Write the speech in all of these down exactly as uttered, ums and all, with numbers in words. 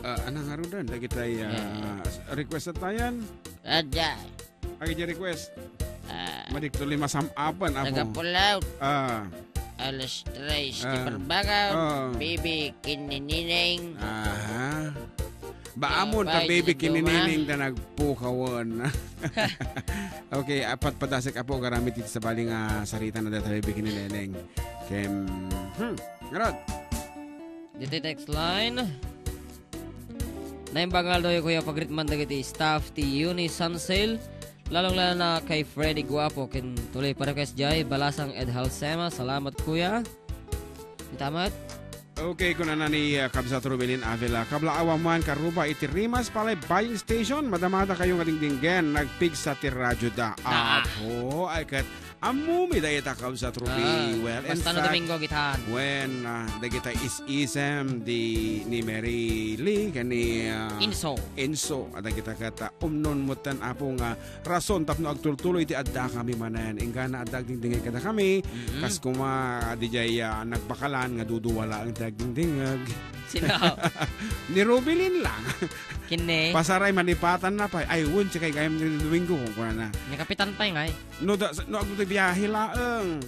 Ah, anang ngaruden dagitay, ah, Eh. request tayan? Adda. Agi di request. Ah. Madiktuloy masam-apan, Apo. Nagapulaw. Ah. Alas tres, Ah. di parbangaw, Ah. baby, kininineng. Aha. Baamon ta, Ay, baby, duma. kininineng ta nagpukawan. Okay, apat padasek, Apo, garamit iti sabali nga sarita na data, baby, kininineng. Kem, hmm, ngarud. Ditoy text line. Naimbag nga aldaw, Kuya, pagritman dagiti staff ti Uni Sunsail, lalong-lalo na kay Freddy Guapo, ken tuloy pa-request jay, Balasang Ed Halsema. Salamat, Kuya. Itamat. Okay, kunana ni, uh, Kabsat Rubilin Avila, "Kablaawa man, karuba, iti Rimas Palay Buying Station, madamada kayo nga dingdinggen, nagpigsa ti radyo da." Ah. Apo, ay ket Ammom ida ita, Kabsat Ruby. Ah, well, in basta no fact, Domingo, gitahan. When, ah, dagita is-isem di ni Mary Lee, ken ni, ah, Inso. Inso, adda kita ket, ah, umnon metten, Apo, nga rason tapno agtultuloy ti adda kami manen. Inggana adda agdingdingeg kada kami, Mm-mm. kas kuma, ah, di jay, ah, nagbakalan nga duduwa laeng ti agdingdingeg. Sino? Ni Rubilin lang. Kine? Pasaray, malipatan na pay. Ay, wen, sikay gayam ni Domingo, kunana. Ni Kapitan pay ngay. No, da, no, agto ti biyahe laeng.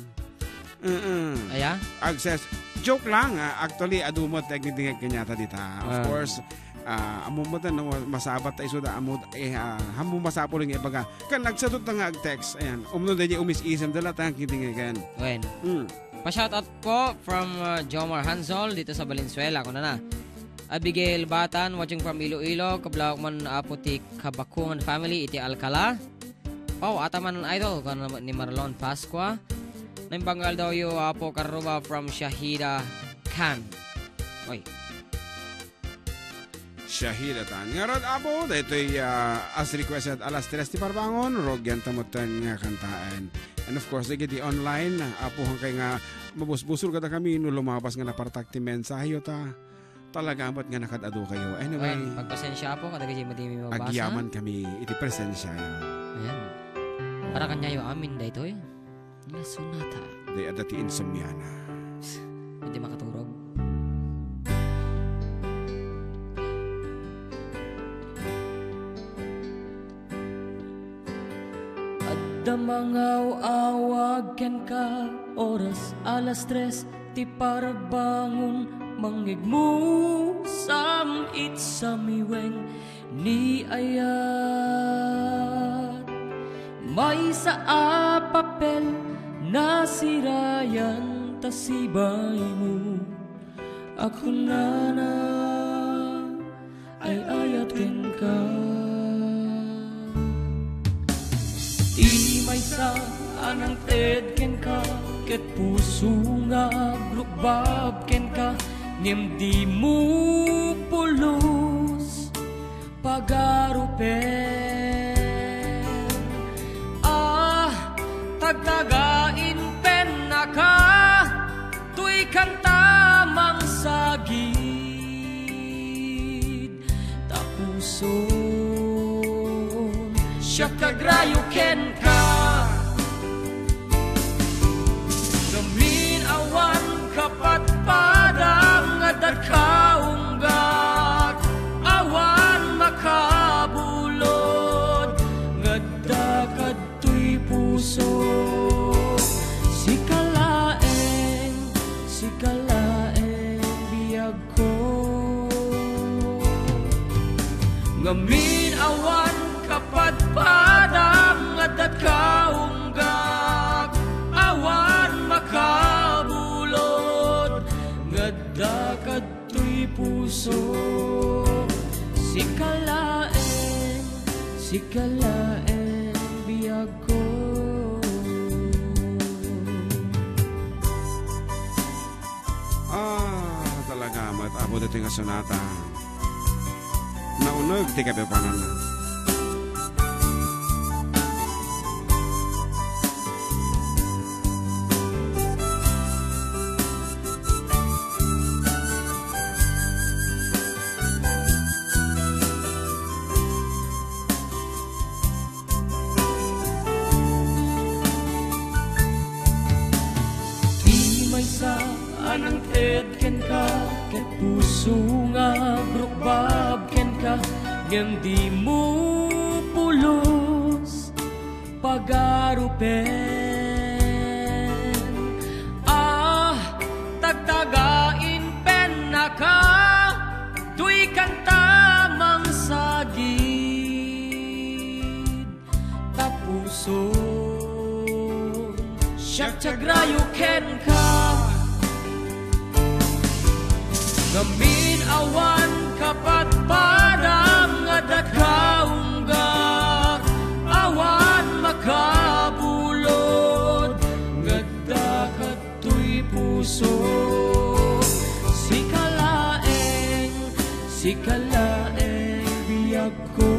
Mm-mm. Aya? Agses. Joke lang, ah. Actually, adu met ti agdingdingeg kaniata dita. Of Ah. course, ah, ammo met, no, masabat ta isu da, ammo, eh, ah, ammo masapul nga ibaga. Kan nagsadut ta nga ag-text, ayan. Umno da di umis-isem, dala ta nga kidingegen. Wen. Mm. Pa-shoutout po from, uh, Jomar Hansol dito sa Valenzuela, kunana. Abigail Batan, watching from Iloilo, kablawak man, Apo, ti Kabakungan family iti Alcala. Oh, ataman, idol, kunana ni Marlon Pascua. Naimbag nga aldawyo, Apo, karuba from Shahida Khan. Oy. Shahida tan. Ngarud, Apo, daytoy, ah, as requested, alas tres ti parbangon, rugyan ta metten nga kantaen. And of course, dagiti online, Apo, hankay nga mabusbusor kada kami no lumabas nga napartak ti mensaheyo ta. Talaga met nga nakad-adu kayo. Anyway, Ayan, pagpasensya, Apo, kadagiti madimi mabasa. Agyaman kami iti presensiayo. Ayan. Para kanyayo amin, daytoy. Nga sonata. Di adda ti insomniana. Hindi makaturog. Adda mangaw-awag kenka, oras alas tres ti parbangon, mangngegmusam it samiweng. Ni ayat, maysa a papel, nasirayan ta sibaymo. A kunana, ay-ayat kenka. Ti maysa a nangted kenka, ket puso nga agrukbab kenka, ngem dimo pulos pagarupen. Ah, tagtagain pennaka, toy kanta mangsagid, ta puson siak ti agrayo kenka. Ngamin awan kapadpadam nga adda kaunggak, awan makabulod nga adda kadtoy puso. Sika laeng, sika laeng biag ko. Ngamin awan kapadpadam nga adda kaunggak, awan makabulod nga adda kadtoy puso. Sika laeng, sika laeng biag ko. Ah, talaga met, Apo, ditoy nga sonata. Nauneg ti kapipananna. Ti maysa Anangted kenka, ket puso nga agrukbab kenka, ngem dimo pulos pagarupen. Ah, tagtagain pennaka, toy kanta mangsagid. Tapuson, siak ti agrayo kenka. Ngamin awan kapadpadam nga adda ka unggat, awan makabulod nga adda ka toy puso. Sika laeng, sika laeng biagko.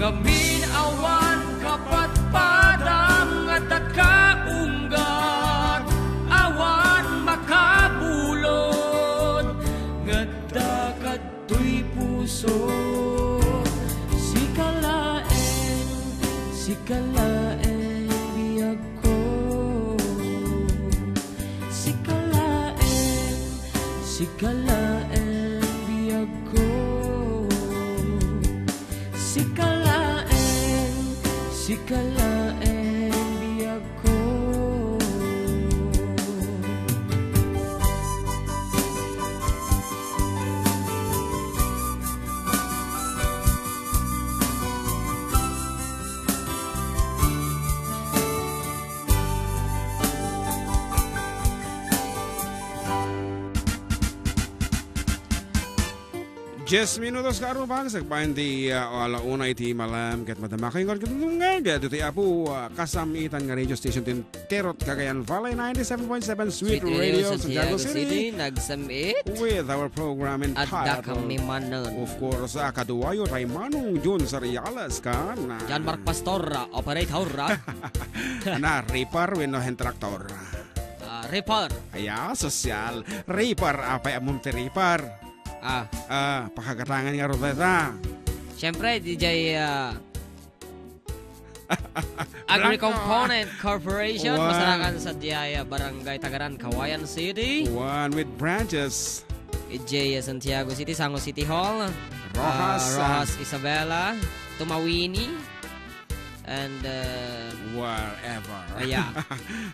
Ngamin awan kapadpadam nga adda ka unggat, awan makabulod nga adda ka toy puso. Sika laeng, sika laeng biagko. Sika laeng, sika laeng biagko. Sika laeng, sika laeng biagko. Dies minutos nga arubag, sakbayan ti, ah, ala una iti malem ket madamakayo nga agtultulongag. Ditoy Apo, ah, kasam-itan nga radio station ti entero ti Cagayan Valley, ninety-seven point seven Sweet Sweet Radio, Radio, Santiago Santiago City. City, nagsam-it. With our program entitled, Adda Kami Manen. Of course, ah, kaduayo tay Manong Jun Sarialas kan, ah, John Mark Pastor, ah, operator, ah. Ana, reaper wenno hand tractor? Ah, reaper. Aya, sosyal. Reaper, apay ammom ti reaper? Ah. Ah, pakagatangan ngarud dayta. Siyempre, D J, ah, Agri Blanco. Component Corporation, Wow. masarakan sadiay, ah, Barangay Tagaran, Cauayan City. One with branches. D J Santiago City, Sango City Hall. Roxas, Ah, ah. Roxas Isabela, Tumawini, and, uh, Wherever. Ah, yeah.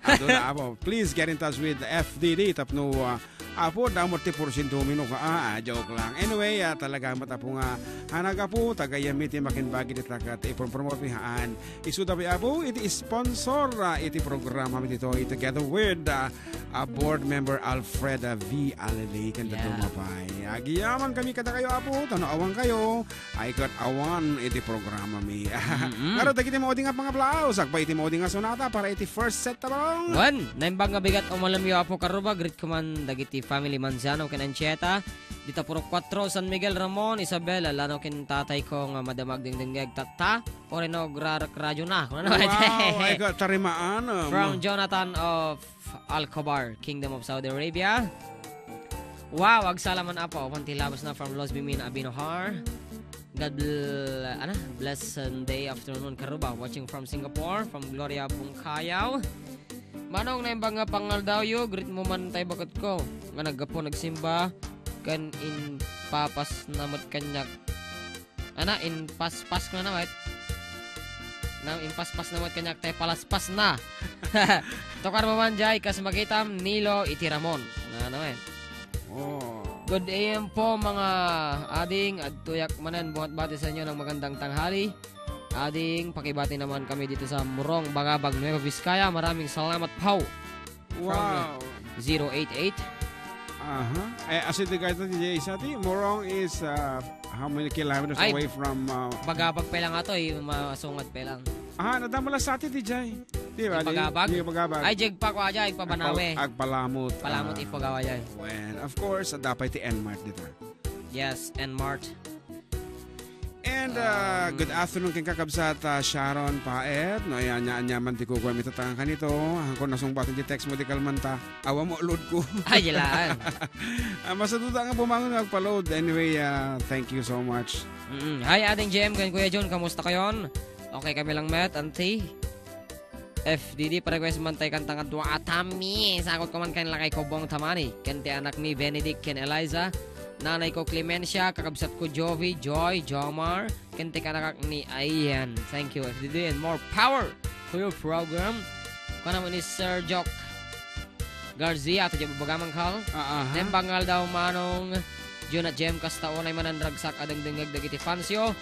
Aduna, Apo. Please get in touch with F D D tapno, ah, Apo, damo ti porsiento mi no ka, ah, joke lang. Anyway, ah, talaga met, Apo, nga, ah, nagapu, tagayam mi ti makinbagi dita ket iprompromote mi haan. Isuda mi, Apo, iti sponsor, ah, iti programa mi ditoy, together with, ah, ah, board member Alfreda V Alele, ken Yeah. Duma pay. Agyamankami kadakayo, Apo, ta no awan kayo, ay ket awan iti programa mi. Mm-mm. Ngarud, dagiti maudi nga pangapplaus, agpa iti maudi nga sonata para iti first set ta balong. Wen, naimbag nga bigat a malemyo, Apo Karuba, greet ko man dagiti family Manzano ken Anchieta. Dita Purok Kuatro, San Miguel, Ramon, Isabela, lano ken tatay ko nga madama agdengdengngeg, tatta, oreno agrarek radio na. Kunana, Wow, ay ka, tarimaan, um. From Jonathan of Alcobar, Kingdom of Saudi Arabia. Wow, agsalaman, Apo, apan ti labas na from Los Bimin, Abinohar. God bl-, ano, blessed day afternoon, Karuba. Watching from Singapore, from Gloria Bungkayaw. Manong, naimbag nga pangaldaw yo, greet mo man tay baketko nga naggapu, nagsimba, ken impapasna met kaniak. Ana, impaspas nga na met. Na, impaspas na met kaniak tay palaspas na. Tukar mo man jay, kas makitam, Nilo iti Ramon. Na, na met. Oh. Good A M po, mga ading. Adtoyak manen buhat bati sa inyo ng magandang tanghali. Ading, pakibati naman kami dito sa Morong, Bagabag, Nueva Vizcaya. Maraming salamat po. Wow. From zero eight eight. Aha. Eh, as in the guide, D J, sa ti, Morong is, uh, how many kilometers Ay, away from, uh, Bagabag pa lang ato, eh, masungad pa lang. Ah, nadamula sa ti, D J. Di ba? Di Bagabag? Di Bagabag. Ay, jegpa ko aja, igpabanawe. Agpal-, agpalamut, Palamut ah, ipagawa jay. Well, of course, dapat ti N-Mart dito. Yes, N-Mart. And, uh, Um, good afternoon kenka, Kabsat, uh, Sharon Paet. No, ayan, anya, anya man ti kukuha mi tatangan kanito. Ang kung nasungbat ti text mo, di kalmanta. Awa mo, load ko. Ay, ilaan. Ah, masaduda nga bumangon nga agpa-load. Anyway, uh, thank you so much. Mm-mm. Hi, Ading J M, kan Kuya John. Kamusta kayon? Okay kami lang, met, auntie. F D D, pa-request man tay kanta nga Dua a Tammi. Sakot ko man ken lakay ko Bong Tamani, ken ti anak ni Benedict ken Eliza, nanay ko Clemencia, kakabsat ko Jovi, Joy, Jomar, ken ti kanakak ni Ian. Thank you, F D D, and more power to your program. Kuna mo ni Sir Jock Garcia, ato dyan babaga man call. Ah, aha. Nembang nga aldaw, Manong Jun at Jem, kasta unay mananragsak a dengdengngeg dagiti fansyo.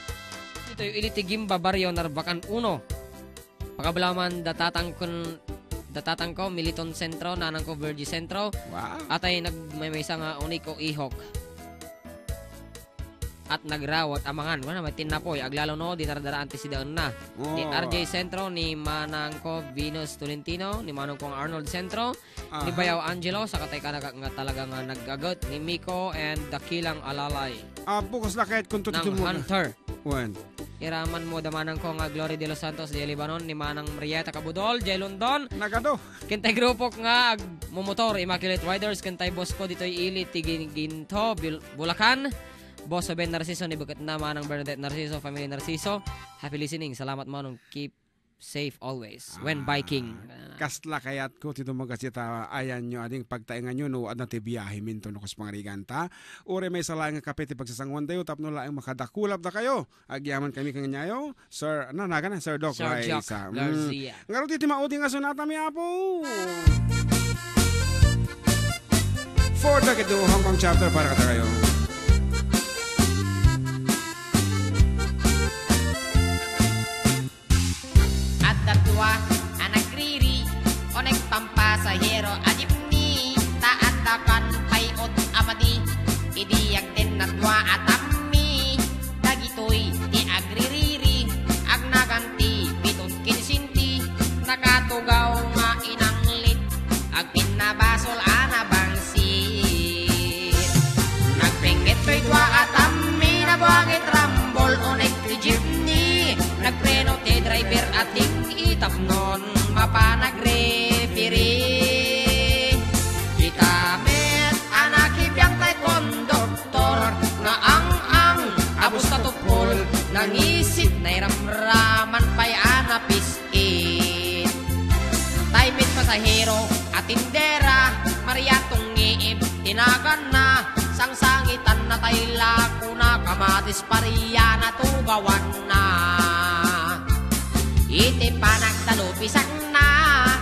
Ito'y ili ti Gimba, Barrio Narvacan uno. Pakablaw man da tatangkon, da tatangko, Militon Centro, nanangko, Virgie Centro. Wow. Atay nagmaymaysa nga uniko ihok. At nagrawat amangan. Wala, may tinnapoy. Aglalo no, di naradaraan ti sidaenna. Ni Oh. R J Centro, ni manangko, Venus Tolentino, ni manongko nga Arnold Centro, ni Aha. Bayaw Angelo, saka tay kanakak nga talaga nga nagaget, ni Miko and Dakilang Alalay. Apo, kasla kayat kun Ng tututumo na. Hunter. Wen. Iraman mo da manangko nga Glory de los Santos de Lebanon, ni Manang Marieta Cabudol, Jay London. Nagado. Ken tay grupok nga agmumotor, Immaculate Riders, ken tay boss ko ditoy ili ti Gin-, Ginto, Bil-, Bulacan. Boss Ben Narciso, ni Buketna, Manang Bernadette Narciso, Family Narciso. Happy listening. Salamat, Manong. Keep safe always when Ah, biking. Kasla kayatko ti dumagas ita ayanyo, ading pagtaenganyo no adda ti biahe minto no kas pangariganta. Uray maysa laeng nga kape ti pagsasanguantayo tapno laeng makadakulap dakayo. Agyaman kami kanyayo, Sir, ano, nagan na, Sir Doc Sir Jock Raisa. Mm. Garcia. Ngarud iti maudi nga sonata mi, Apo. For the Kedu Hong Kong chapter para kadakayo. Adda dua a nagriri, uneg pampasahero a jeepney, ta adda kan pay-ot a madi, idi agdenna dua a tammi. Dagitoy ti agririri, agnagan ti piton kinsenti, nakatugaw nga inanglit, agpinnabasol a nabangsit. Nagpengngetoy dua a tammi, nabuangit rambol uneg ti jeepney, nagpreno ti driver a ting-i tapnon mapan agreferee. Ita met a nakibiang tay konduktor nga ang-ang a busta tupol, nangisit, nairamraman pay a napis-it. Tay met pasahero a tindera, Maria Tungiib ti naganna, sangsangitanna tay lakona, kamatis paria natugawanna. Iti panagtalupisakna,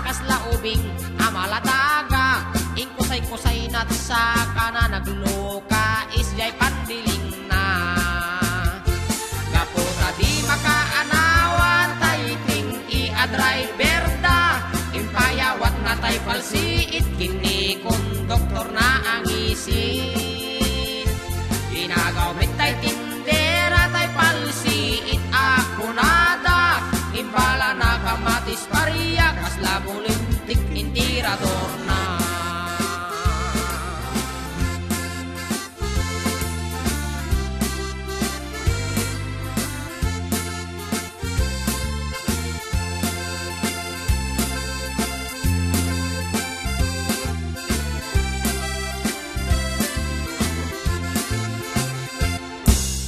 kasla ubing a maladaga, inkusay-kusaynat sakana, nagluka isdiay pandilingna. Gapu ta di makaanawan tay ting-i a driver da, impayawatna tay palsiit ken ni konduktorna a ngisit. Inagaw met tay tindera tay palsiit a kunada, imbalana kamatis paria, kasla bulintik ti tiradorna.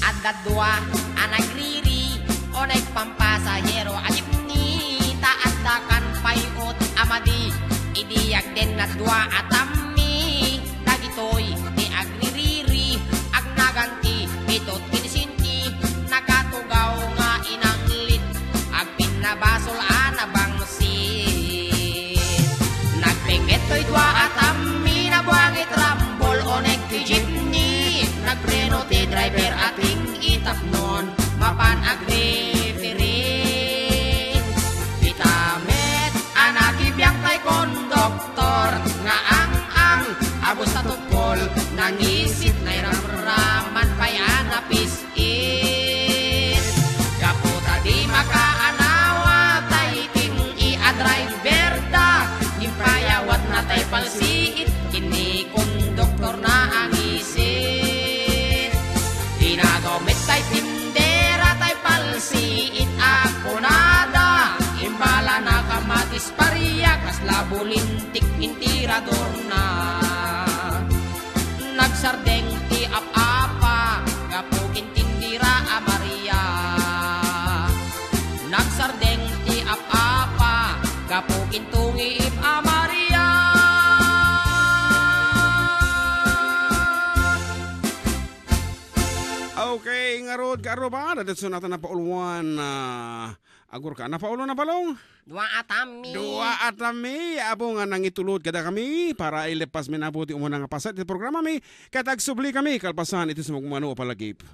Adda dua a nagriri, uneg pampasahero a jeepney, ta adda kan pay-ot a madi, idi agdenna dua a tammi. Dagitoy ti agririri, agnagan ti pitot kinsenti, nakatugaw nga inanglit, agpinnabasol a nabangsit. Nagpengngetoy dua a tammi, nabuangit rambol uneg ti jeepney, nagpreno ti driver a ting-i tapnon mapan agreferee. Ita met a nakibiang tay konduktor nga ang-ang a busta tupol, nangisit, nairamraman pay a napis-it. Gapu ta di makaanawa tay ting-i a driver da, impayawatna tay palsiit ken ni konduktorna a ngisit. Inagaw met tay tindera tay palsiit a kunada, imbalana kamatis paria, kasla bulintik ti tiradorna. Nagsardeng ti ap-apa gapu ken tindera a Maria. Nagsardeng ti ap-apa Gapu kinto nga Ip a Maria. Okay, ngarud, kaarruba, dadetso natan a pauluan, ah, agurka. Napaulo na balong? Dua a tammi. Dua a tammi, apo nga nangitulod kada kami para ilepas mi napo ti umuna nga paset ti programa mi, ket agsubli kami kalpasan iti sumagmamano a palagip.